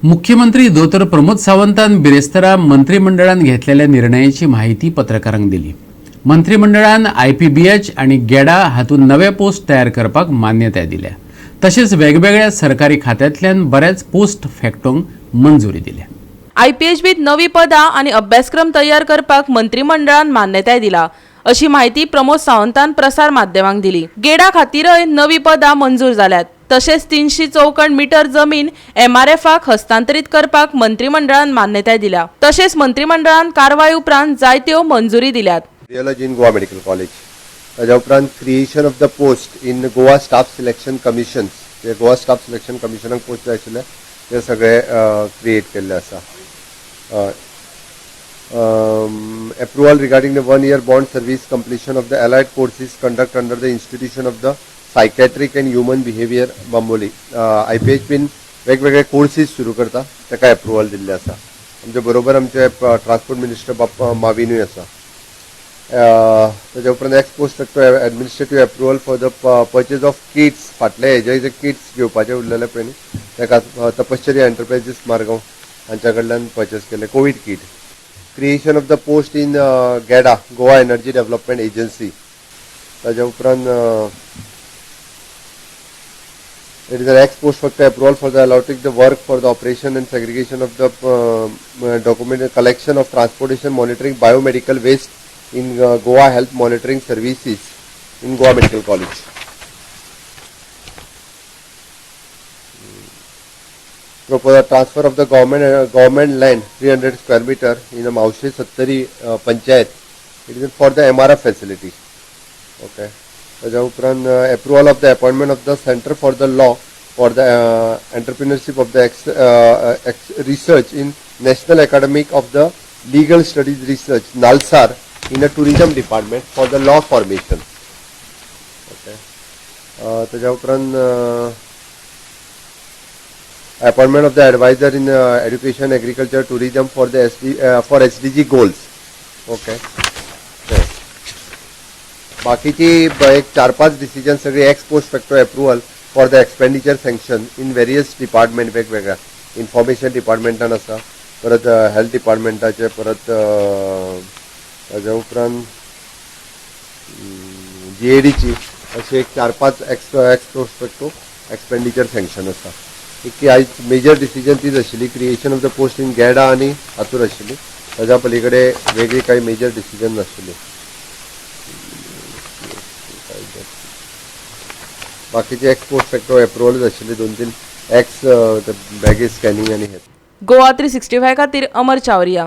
मुख्यमंत्री दोतोर प्रमोद सावंतान बिरेस्तारा मंत्रिमंडळान घेतलेल्या निर्णयाची माहिती पत्रकारांक दिली. मंत्रिमंडळान आयपीबीएच आनी गेडा हातूंत नवे पोस्ट तयार करपाक मान्यताय दिल्या. तशेंच वेगवेगळ्या सरकारी खात्यांतल्यान बऱ्याच पोस्ट फॅक्टोंक मंजुरी दिल्या. आयपीएचबीत नवी पदां आनी अभ्यासक्रम तयार करपाक मंत्रिमंडळान मान्यताय दिला अशी माहिती प्रमोद सावंतान प्रसार माध्यमांक दिली. गेडा खातीरय नवी पदां मंजूर जाल्यात. तशेंच 300 चौखण मिटर जमीन एमआरएफाक हस्तांतरीत करपाक मंत्रिमंडळान मान्यताय दिल्या. तशेंच मंत्रिमंडळान कारवाय उपरांत जायत्यो मंजुरी दिल्यात. Radiology in Goa Medical College. ताज्या उपरांत creation of the post in Goa Staff Selection Commission, J Goa staff selection कमिशनाक post जाय आशिल्ले ते सगळे क्रिएट केल्ले आसा. Approval regarding the 1 year bond service completion of the allied courses conduct under the institution of the psychiatric and human behaviour Bambolim. आयपीएचबीन वेगवेगळे courses सुरू करता ताका एप्रुवल दिल्लें आसा. आमचे बरोबर आमचे ट्रान्सपोर्ट मिनिस्टर बाब माविनूय आसा. ताच्या उपरांत ex post facto administrative approval for the purchase of kits. फाटले हेजे जे किट्स घेवपाचे उरलेले पळय न्ही, ताका तपश्चर्या एंटरप्रायजीस मारगांव हांच्या कडल्यान पर्चेस केले covid kit. Creation of the post in GEDA, Goa Energy Development Agency. ताच्या उपरांत it is an ex post facto approval for the allotting the work for the operation and segregation of the document collection of transportation monitoring biomedical waste in Goa Health Monitoring Services in Goa Medical College. Propose transfer of the government land 300 square meter in Mavshe Sattari Panchayat. It is for the MRF facility. Okay. ताज्या उपरांत approval of the appointment of the Centre for the Law for the Entrepreneurship of the ex Research in National Academic of the Legal Studies Research, NALSAR, in a Tourism Department for the law formation. Okay. ताज्या उपरांत appointment of the advisor in education, agriculture, tourism for the SD for SDG goals. Okay. बाकीची एक चार पाच decision सगळी ex post facto approval for the expenditure sanction in various department, वेगवेगळ्या information डिपार्टमेंटान आसा, परत हेल्थ डिपार्टमेंटाचे, परत ताज्या उपरांत जीएडीची, अशे एक चार पाच ex post facto expenditure sanction आसा. एक ती आयज मेजर डिसिजन तीच आशिल्ली, creation of the post in GEDA आनी हातूर आशिल्ली. ताज्या पलीकडे वेगळी काही मेजर डिसिजन नाशिल्ली. बाकीचे एक्स पोस्ट फॅक्टो एप्रुवलच आशिल्ले, दोन तीन एक्स बॅगेज स्कॅनिंग आनी हे. गोवा 365 खातीर अमर चावरिया.